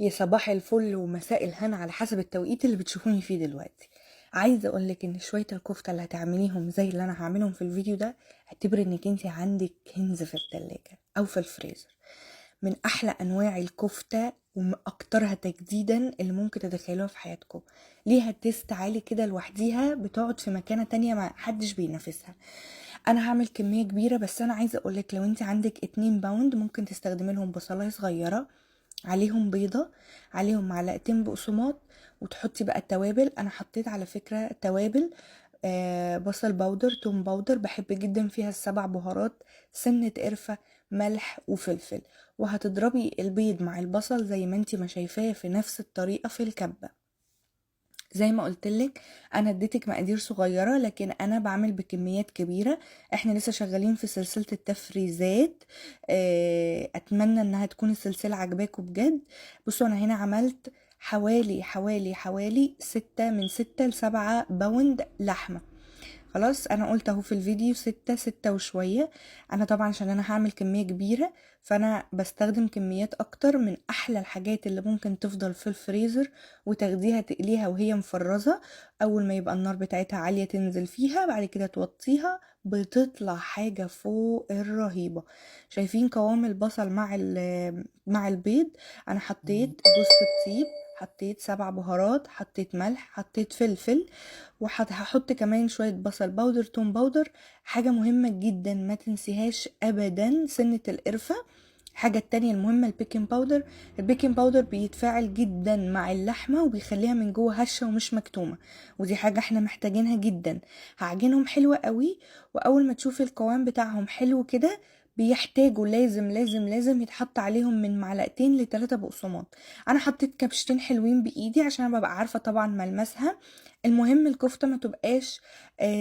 يا صباح الفل ومساء الهنا على حسب التوقيت اللي بتشوفوني فيه دلوقتي. عايزه اقولك ان شوية الكفتة اللي هتعمليهم زي اللي انا هعملهم في الفيديو ده، اعتبري انك انت عندك كنز في التلاجة او في الفريزر. من احلى انواع الكفتة واكترها تجديدا اللي ممكن تتخيلوها في حياتكم. ليها taste عالي كده لوحديها، بتقعد في مكانه تانية ما حدش بينافسها. انا هعمل كمية كبيرة، بس انا عايزه اقولك لو انت عندك 2 pound ممكن تستخدمي لهم بصلايه صغيرة، عليهم بيضة، عليهم معلقتين بقسماط، وتحطي بقى التوابل. انا حطيت على فكرة توابل، بصل powder، توم powder، بحب جدا فيها ال7 بهارات، سنة قرفه، ملح وفلفل. وهتضربي البيض مع البصل زي ما انتي ما شايفاه في نفس الطريقة في الكبه. زي ما قلتلك انا اديتك مقادير صغيرة، لكن انا بعمل بكميات كبيرة. احنا لسه شغالين في سلسلة التفريزات، اتمنى انها تكون السلسلة عجباكم بجد. بصوا انا هنا عملت حوالي حوالي حوالي 6 من 6 ل7 pound لحمه. خلاص انا قلت اهو في الفيديو 6 وشوية. انا طبعا عشان انا هعمل كمية كبيرة فانا بستخدم كميات اكتر. من احلى الحاجات اللي ممكن تفضل في الفريزر وتاخديها تقليها وهي مفرزة، اول ما يبقى النار بتاعتها عالية تنزل فيها، بعد كده توطيها، بتطلع حاجة فوق الرهيبة. شايفين قوام البصل مع البيض؟ انا حطيت جوز الطيب، حطيت 7 بهارات، حطيت ملح، حطيت فلفل، وهحط كمان شوية بصل powder، توم powder. حاجة مهمة جدا ما تنسيهاش ابدا، سنة القرفة. حاجة التانية المهمة ال baking powder. ال baking powder بيتفاعل جدا مع اللحمة وبيخليها من جوه هشة ومش مكتومة، ودي حاجة احنا محتاجينها جدا. هعجنهم حلوة قوي، واول ما تشوفي القوام بتاعهم حلو كده بيحتاجوا لازم لازم لازم يتحط عليهم من 2 ل3 بقسماط. انا حطيت كبشتين حلوين بايدي عشان انا ببقى عارفه طبعا ملمسها. المهم الكفتة ما تبقاش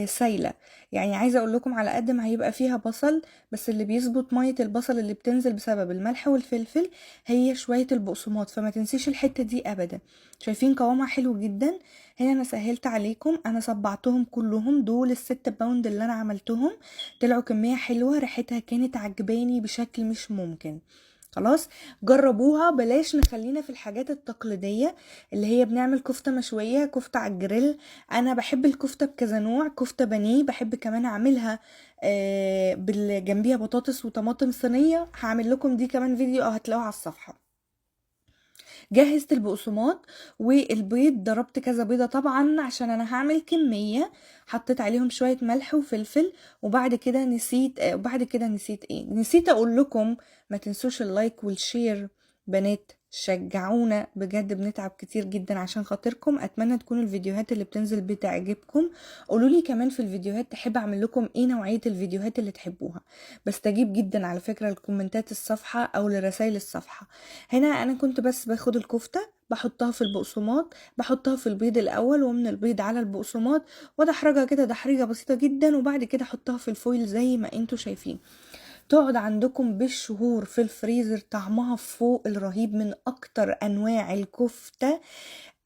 سايله، يعني عايزه اقول لكم على قد ما هيبقى فيها بصل، بس اللي بيظبط مية البصل اللي بتنزل بسبب الملح والفلفل هي شوية البقسماط، فما تنسيش الحتة دي ابدا. شايفين قوامها حلو جدا. هنا انا سهلت عليكم، انا صبعتهم كلهم دول ال6 pound اللي انا عملتهم، طلعوا كمية حلوة، ريحتها كانت عجباني بشكل مش ممكن. خلاص جربوها، بلاش نخلينا في الحاجات التقليدية اللي هي بنعمل كفتة مشوية، كفتة على الجريل. انا بحب الكفتة بكذا نوع، كفتة بانيه، بحب كمان اعملها جنبيها بطاطس وطماطم صينية. هعمل لكم دي كمان فيديو او هتلاقوها على الصفحة. جهزت البقسماط والبيض، ضربت كذا بيضة طبعا عشان انا هعمل كمية، حطيت عليهم شوية ملح وفلفل. وبعد كده نسيت، وبعد كده نسيت ايه، نسيت اقول لكم ما تنسوش ال like وال share. بنات شجعونا بجد، بنتعب كتير جدا عشان خاطركم. اتمنى تكون الفيديوهات اللي بتنزل بتعجبكم. قولوا لي كمان في الفيديوهات تحب اعمل لكم ايه، نوعية الفيديوهات اللي تحبوها. بستجيب جدا على فكرة لكومنتات الصفحة او لرسائل الصفحة. هنا انا كنت بس باخد الكفتة بحطها في البقسماط، بحطها في البيض الاول، ومن البيض على البقسماط، وادحرجها كده دحرجة بسيطة جدا، وبعد كده احطها في ال foil زي ما انتوا شايفين. تقعد عندكم بالشهور في الفريزر، طعمها فوق الرهيب. من اكتر انواع الكفتة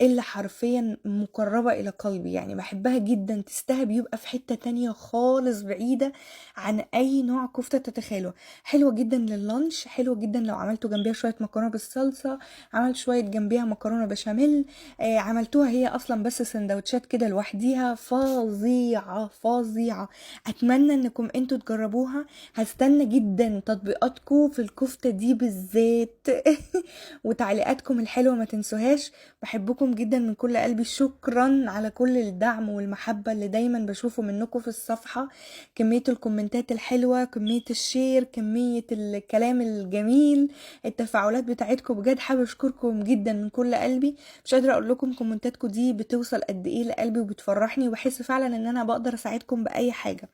اللي حرفيا مقربة الى قلبي، يعني بحبها جدا. تستاهل بيبقى في حتة تانية خالص بعيدة عن اي نوع كفتة تتخيله. حلوة جدا لل lunch، حلوة جدا لو عملتوا جنبيها شوية مكرونة بالصلصة، عملت شوية جنبيها مكرونة بشاميل، عملتوها هي اصلا بس سندوتشات كده لوحديها، فظيعة فظيعة. اتمنى انكم انتوا تجربوها. هستنى جدا تطبيقاتكم في الكفتة دي بالذات وتعليقاتكم الحلوة ما تنسوهاش. بحبكم جدا من كل قلبي. شكرا على كل الدعم والمحبة اللي دايما بشوفه منكم في الصفحة، كمية الكومنتات الحلوة، كمية ال share، كمية الكلام الجميل، التفاعلات بتاعتكم. بجد حابة اشكركم جدا من كل قلبي. مش قادرة اقول لكم كومنتاتكم دي بتوصل قد ايه لقلبي وبتفرحني، وبحس فعلا ان انا بقدر اساعدكم بأي حاجة.